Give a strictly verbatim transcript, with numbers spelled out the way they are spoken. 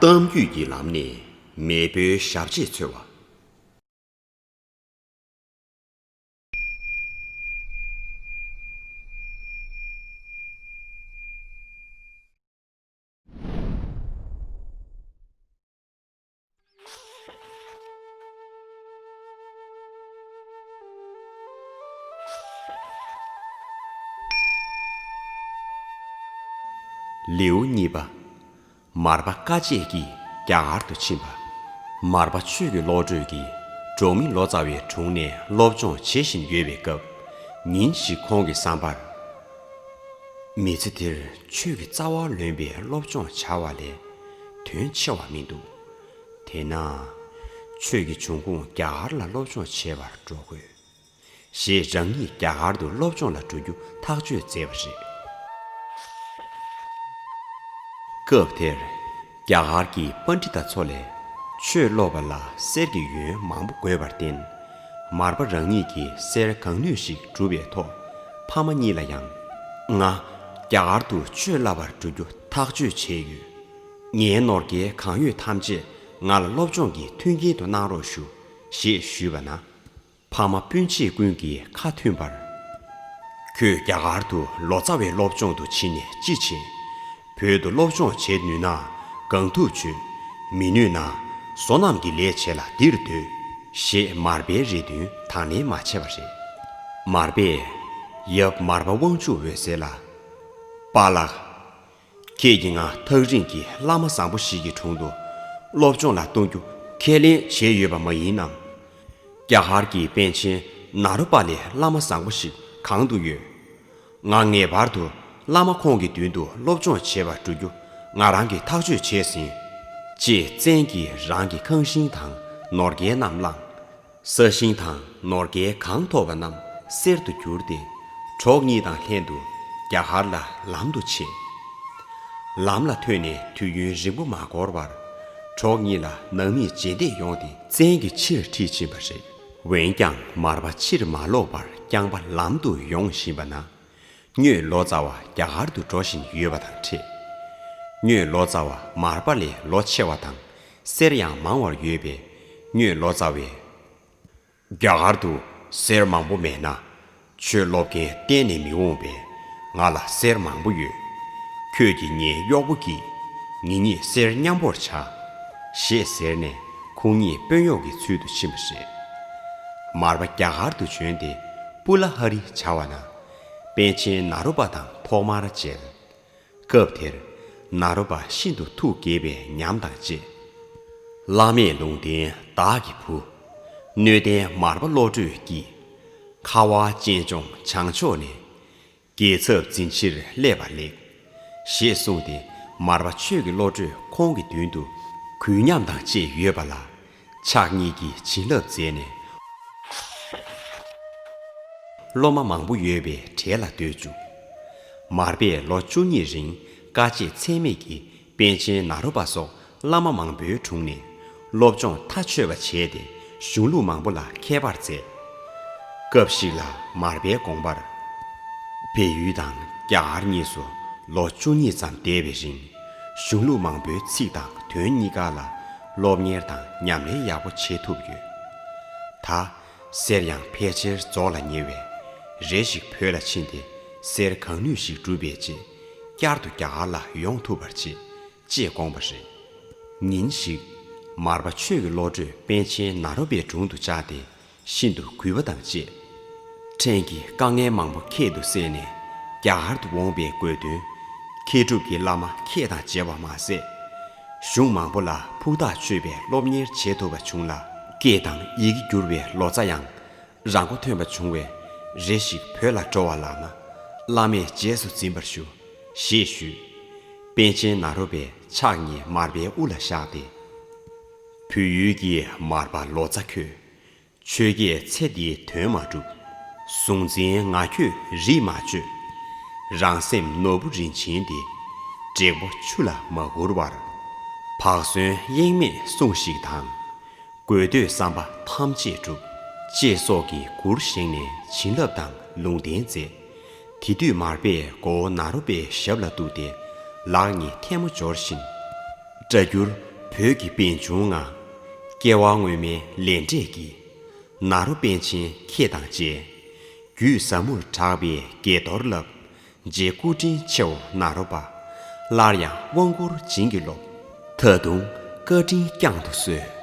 གཏམ་རྒྱུད་ཀྱི་ལམ་ནས་མེས་པོའི་ཞབས་རྗེས་འཚོལ་བ། ལེའུ་གཉིས་པ། མར་པ་དཀའ་སྤྱད་ཀྱིས་རྒྱ་གར་དུ་ཕྱིན་པ། མར་པ་ཆོས་ཀྱི་བློ་གྲོས་ཀྱིས་འབྲོག་མི་ལོ་ཙཱ་བའི་དྲུང་ནས་སློབ་སྦྱོང་བྱེད་བཞིན་ཡོད་པའི་སྐབས། ཉིན་ཞིག་ཁོང་གི་བསམ་པར། མི་ཚེ་འདིར་ཆོས་ཀྱི་རྩ་བ་ལོན་པའི་སློབ་སྦྱོང་བྱ་བ་ལས་དོན་ཆེ་བ་མི་འདུག། དེས་ན། ཆོས་ཀྱི་འབྱུང་ཁུངས་རྒྱ་གར་ལ་སློབ་སྦྱོང་བྱེད་པར་འགྲོ་དགོས། ཞེས་རང་ཉིད་རྒྱ་གར་དུ་སློབ་སྦྱོང་ལ་འགྲོ་རྒྱུ་ཐག་གཅོད་མཛད་པ་རེད། སྐབས་དེར། རྒྱ་གར་གྱི་པཎྜི་ཏ་ཚོ་ལས་ཆོས་སློབ་པ་ལ་གསེར་གྱི་ཡོན་མང་པོ་དགོས་པར་བརྟེན། མར་པ་རང་ཉིད་ཀྱིས་གསེར་གང་ནུས་ཤིག་བསྒྲུབས་པའི་ཐོག་ཕ་མ་གཉིས་ལ་ཡང་། ང་རྒྱ་གར་དུ་ཆོས་བསླབ་པར་འགྲོ་རྒྱུ་ཐག་གཅོད་བྱས་ཡོད། ངའི་ནོར་སྐལ་གང་ཡོད་ཐམས་ཅད་ང་ལ་སློབ་སྦྱོང་གི་མཐུན་རྐྱེན་དུ་གནང་རོགས་ཞུ། ཞེས་ཞུས་པ་ན། ཕ་མ་སྤུན་མཆེད་ཀུན་གྱིས་ཁ་མཐུན་པར། ཁྱོད་རྒྱ་གར་དུ་ལོ་ཙཱ་བའི་སློབ་སྦྱོང་དུ་ཕྱིན་ནས་ཅི་བྱེད། བོད་དུ་སློབ་སྦྱོང་བྱེད་ནུས་ན་གང་ཐུབ་བྱོས། མི་ནུས་ན་བསོད་ནམས་ཀྱི་ལས་བྱེད་ལ་འདིར་སྡོད། ཞེས་མར་པའི་རེ་འདུན་དང་ལེན་མ་བྱས་པ་རེད། མར་པས་ཡབ་མར་པ་དབང་ཕྱུག་འོད་ཟེར་ལ། པཱ་ལགས། ཁྱེད་ཀྱིས་ང་ཐག་རིང་གི་བླ་མ་བཟང་པོ་ཞིག་གི་དྲུང་དུ་སློབ་སྦྱོང་ལ་གཏོང་རྒྱུ་ཁས་ལེན་བྱས་ཡོད་པ་མ་ཡིན་ནམ། རྒྱ་གར་གྱི་པཎ་ཆེན་ནཱ་རོ་པ་ལས་བླ་མ་བཟང་པོ་ཞིག་གང་དུ་ཡོད། ང་ངེས་པར་དུ་བླ་མ་ཁོང་གི་མདུན་དུ་སློབ་སྦྱོང་བྱེད་པར་འགྲོ་རྒྱུ་ང་རང་གིས་ཐག་གཅོད་བྱས་ཟིན། ཅེས་བཙན་གྱིས་རང་གི་ཁང་ཤིང་དང་ནོར་སྐལ་རྣམས་བླངས། ས་ཞིང་དང་ནོར་སྐལ་གང་ཐོབ་པ་རྣམས་གསེར་དུ་བསྒྱུར་ཏེ། གྲོགས་གཉིས་དང་ལྷན་དུ་རྒྱ་གར་ལ་ལམ་དུ་ཆས། ལམ་ལ་ཐོན་ནས་དུས་ཡུན་རིང་པོ་མ་འགོར་བར། གྲོགས་གཉིས་ལ་ནང་མིས་རྗེས་འདེད་ཡོང་སྟེ་བཙན་གྱི་ཕྱིར་ཁྲིད་ཕྱིན་པ་རེད། འོན་ཀྱང་མར་པ་ཕྱིར་མ་ལོག་པར་རྐྱང་པ་ལམ་དུ་ཡོང་བཞིན་པ་ན། སྨྱོས་ལོ་ཙཱ་བ་རྒྱ་གར་དུ་འགྲོ་བཞིན་ཡོད་པ་དང་འཕྲད། སྨྱོས་ལོ་ཙཱ་བ་མར་པ་ལས་ལོ་ཆེ་བ་དང་གསེར་ཡང་མང་བར་ཡོད་པས། སྨྱོས་ལོ་ཙཱ་བས། རྒྱ་གར་དུ་གསེར་མང་པོ་མེད་ན་ཆོས་སློབ་མཁན་གཏན་ནས་མི་འོང་བས། ང་ལ་གསེར་མང་པོ་ཡོད། ཁྱོད་ཀྱིས་ངའི་གཡོག་པོ་བགྱིས། ངེད་གཉིས་གསེར་མཉམ་པོར་བྱ། ཞེས་ཟེར་ནས་ཁོང་གཉིས་དཔོན་གཡོག་གི་ཚུལ་དུ་ཕྱིན་པ་རེད། མར་པ་རྒྱ་གར་དུ་བྱོན་ཏེ་པུ་ལ་ཧ་རི་བྱ་བ་ན། པཎ་ཆེན་ནཱ་རོ་པ་དང་ཐོག་མར་མཇལ། སྐབས་དེར་ནཱ་རོ་པ་ཤིན་ཏུ་ཐུགས་དགྱེས་པའི་ཉམས་དང་བཅས། བླ་མེད་ལུང་བསྟན་བདག་གི་བུ། སྣོད་ལྡན་མར་པ་བློ་གྲོས་ཀྱིས། ཁ་བ་ཅན་སྐྱོང་བྱང་ཕྱོགས་ནས། རྒྱལ་ཚབ་འཛིན་ཕྱིར་སླེབས་པ་ལེགས། ཞེས་གསུངས་ཏེ་མར་པ་ཆོས་ཀྱི་བློ་གྲོས་ཁོང་གི་མདུན་དུ་གུས་ཉམས་དང་བཅས་ཡོད་པ་ལ། ཕྱག་གཉིས་ཀྱིས་བྱིན་རླབས་མཛད་ནས། སློབ་མ་མང་པོ་ཡོད་པའི་གྲལ་ལ་སྡོད་བཅུག། མར་པས་ལོ་བཅུ་གཉིས་རིང་དཀའ་སྤྱད་ཚད་མེད་ཀྱིས་པཎ་ཆེན་ནཱ་རོ་པ་སོགས་བླ་མ་མང་པོའི་དྲུང་ནས་སློབ་སྦྱོང་མཐའ་ཆོད་པ་བྱས་ཏེ་གཞུང་ལུགས་མང་པོ་ལ་མཁས་པར་མཛད། སྐབས་ཤིག་ལ་མར་པའི་དགོངས་པར། བལ་ཡུལ་དང་རྒྱ་གར་གཉིས་སུ་ལོ་བཅུ་གཉིས་ཙམ་བསྡད་པའི་རིང་། གཞུང་ལུགས་མང་པོའི་ཚིག་དང་དོན་གཉིས་ཀ་ལ་སློབ་གཉེར་དང་ཉམས་ལེན་ཡག་པོ་བྱེད་ཐུབ་ཡོད། ད་གསེར་ཡང་ཕལ་ཆེར་རྫོགས་ལ་ཉེ་བས། རེ་ཞིག་བོད་ལ་ཕྱིན་ཏེ་གསེར་གང་ནུས་ཤིག་བསྒྲུབས་པའི་རྗེས་བསྐྱར་དུ་རྒྱ་གར་ལ་ཡོང་ཐུབ་པར་བྱེད། ཅེས་དགོངས་པ་རེད། ཉིན་ཞིག་མར་པ་ཆོས་ཀྱི་བློ་གྲོས་པཎ་ཆེན་ནཱ་རོ་པའི་དྲུང་དུ་བཅར་ཏེ། ཤིན་ཏུ་གུས་པ་དང་བཅས། ཕྲན་གྱིས་དཀའ་ངལ་མང་པོ་ཁྱད་དུ་བསད་ནས་རྒྱ་གར་དུ་འོངས་པའི་དགོས་དོན། མཁས་གྲུབ་ཀྱི་བླ་མ་ཁྱེད་དང་མཇལ་བ་མ་ཟད། གཞུང་མང་པོ་ལ་ཕུགས་ཐག་ཆོད་པའི་སློབ་གཉེར་བྱེད་ཐུབ་པ་བྱུང་ལ། སྐད་དང་ཡི་གེ་བསྒྱུར་བའི་ལོ་ཙཱ་ཡང་རང་མགོ་ཐོན་པ་བྱུང་བས། རེ་ཞིག་བོད་ལ་འགྲོ་བ་ལགས་ན་བླ་མས་རྗེས་སུ་འཛིན་པར་ཞུ། ཞེས་ཞུས། པཎ་ཆེན་ནཱ་རོ་པས་ཕྱག་གཉིས་མར་པའི་དབུ་ལ་བཞག་སྟེ། བོད་ཡུལ་གྱི་མར་པ་ལོ་ཙཱ་ཁྱོད། ཆོས་བརྒྱད་ཚེ་འདིའི་དོན་མ་གྲུབ། གཟུང་འཛིན་ང་ཁྱོད་རིས་མ་ཆོད། རང་སེམས་ནོར་བུ་རིན་ཆེན་འདི། འབྲས་བུ་ཆུ་ལ་མ་བསྐུར་བར། བག་ཟོན་གཡེང་མེད་སྲུངས་ཤིག་དང་། དགོས་འདོད་བསམ་པ་ཐམས་ཅད་སྒྲུབ། ཅེས་སོགས་ཀྱི་མགུར་བཞེངས་ནས་བྱིན་རླབས་དང་ལུང་བསྟན་མཛད། དེ་དུས་མར་པས་མགོ་བོ་ནཱ་རོ་པའི་ཞབས་ལ་གཏུགས་ཏེ་ལག་གཉིས་ཐལ་མོ་སྦྱོར་བཞིན། སྒྲ་སྒྱུར་ བོད་ཀྱི་པཎ་ཆུང་ང་། སྐྱེ་བ་སྔོན་མའི་ལས་འབྲས་ཀྱིས། ནཱ་རོ་པཎ་ཆེན་ཁྱེད་དང་མཇལ། རྒྱུད་ཟབ་མོར་གྲགས་པའི་དགྱེས་རྡོར་བསླབ། རྗེ་སྐུ་དྲིན་ཆེའོ་ནཱ་རོ་པ། སླར་ཡང་དབང་བསྐུར་བྱིན་གྱིས་རློབས། ད་དུང་བཀའ་དྲིན་བསྐྱངས་དུ་གསོལ།